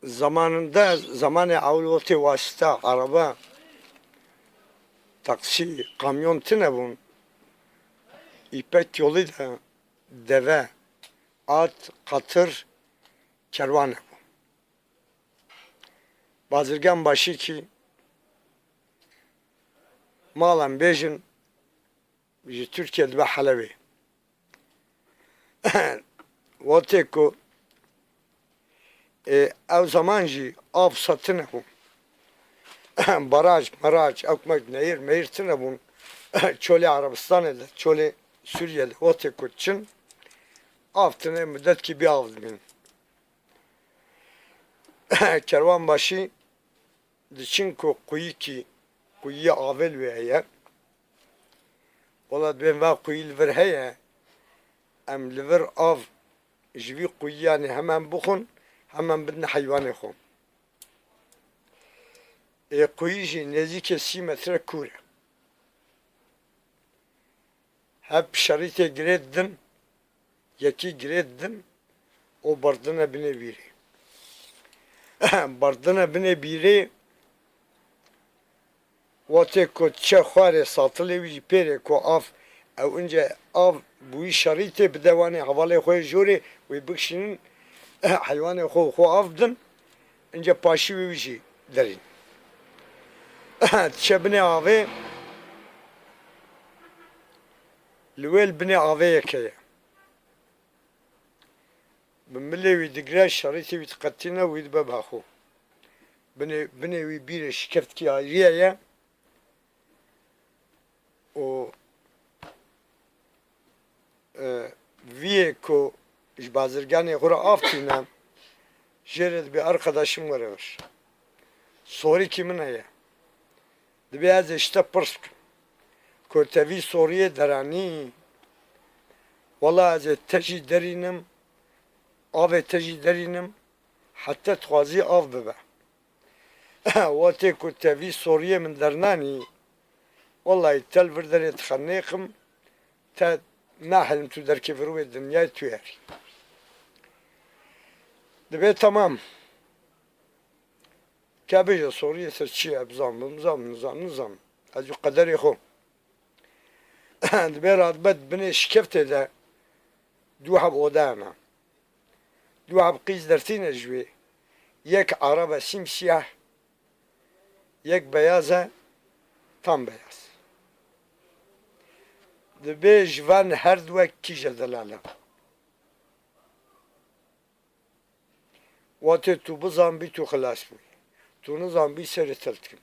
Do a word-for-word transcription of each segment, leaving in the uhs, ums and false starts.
Zamanında, zamanê ewil wextê wasita, araba, taksî, kamyon tine bûn. Îpek yolî de deve, at, qatir, kerwan hebû. Bazirgan başî kî malan bêjin ji Tirkiye dibe Helebê. Wextê ku, e, ew zaman jî av satine bû. Baraj, merac, ewk mewk nehîr mehîr tine bûn. Çolê Erebistanê de, çolê Sûriye de wextê ku diçin, av tine, mudetkî bê av dibîn. Kerwanbaşî diçin ku quyikî, quyiyê avê li wê heye. Wela dibên va quyî li vir heye, em li vir av ji vî quyiyanê hemen bixwin, hemen bidin heywanê xwe. Ê quyî jî nêzîkê sî metre kûr e. Hep şerîtê girê didin, yekî girê didin û berdine binê bîrê. Berdine binê bîrê, wextê ku diçe xwarê satilê wî jî pêrê ku av, ew ince av bi wî şerîtê bide wanê hevalê xwe yê jorê, wê bikişînin, heywanê xwe û xwe av bidin, ince paşî wê wî jî derîn. Diçe binê avê, li wê li binê avê yeke ye. Bi milê wî digre, şerîtê wî diqetîne, wî dibe baxo. Binê, binê wî bîrê şikeftî ayrîye ye. Û, e, viyê ku ji bazirganê xwe re av tîne, jê re dibê, "Arkadaşım were vir. Sorîkî min heye." Dibê ez ê ji te pirs bikim. Ku te vî soriyê deranî, wela ez ê te jî derînim, avê te jî derînim, heta dixwazî av bibe. Wextê ku te vî soriyê min dernanî, wellahî te li vir derê dixenêqim, te nahelim tu derkevî rûyê dinyayê tu herî. Dibê temam. Ke bêje soriyê ser çi ye, bizan, bizan, nizan, nizan. Ez û qederê xwe. Dibê radibe binê şikeftê de du heb oda hene. Du heb qîz dertîne ji wê. Yek arab e simsiyah, yek beyaz e, tam beyaz. Dibê ji van her du wek kîje delal e. Wextê tu bizanbî, tu xilas bûyî. Tu nizanbî, serê te li dikim.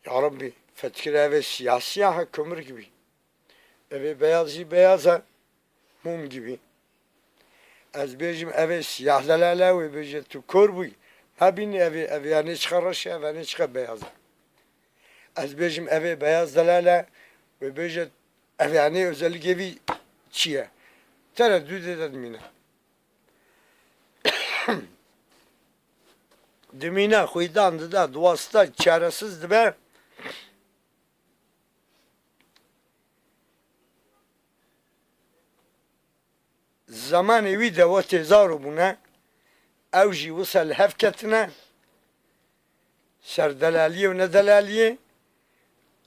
Ya Rabbî, fetkir, ev ê siyah siyah e, kömür gibi. Ev ê beyaz jî beyaz e, mum gibi. Ez bêjim, ev ê siyah delal e, wê bêje, tu kor bûyî. Nabînî ev ê, ev ê yanê çiqa reş e, ev yanê çiqa beyaz e. Ez bêjim, ev ê beyaz delal e, wê bêje, ev yanê özellikê vî çi ye? Tereddüdê de dimîne. Dimîne, xwîdan dide, diwasta çaresiz dibe. Zemanê wî de wextê zaro bûne, ew jî wisa li hev ketine, ser delaliyê û nedelaliyê,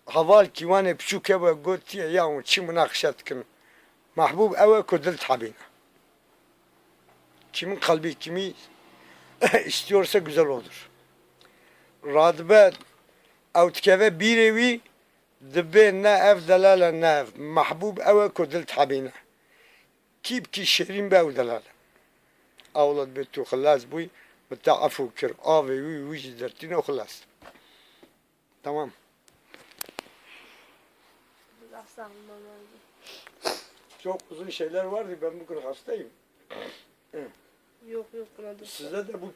heval kîwanê piçûk hebû, gotiye, ya hûn çi munaqişe dikin? Mehbûb ew e ku dil dihebîne. Kimin kalbi kimi istiyorsa güzel odur. Radibe ew dikeve bîrê wî, dibê ne ev delal e, ne ev. Mehbûb ew e ku dil dihebîne. Kî bi kî şêrîn be, ew delal e. Ewla dibê tu xilas bûyî, min te efû kir. Avê wî, wî jî dertîne û xilas. Tamam. Allah sağ olun, babacığım. Çok uzun şeyler vardı, ben bugün hastayım. Yok, yok, buna dur. Size de bu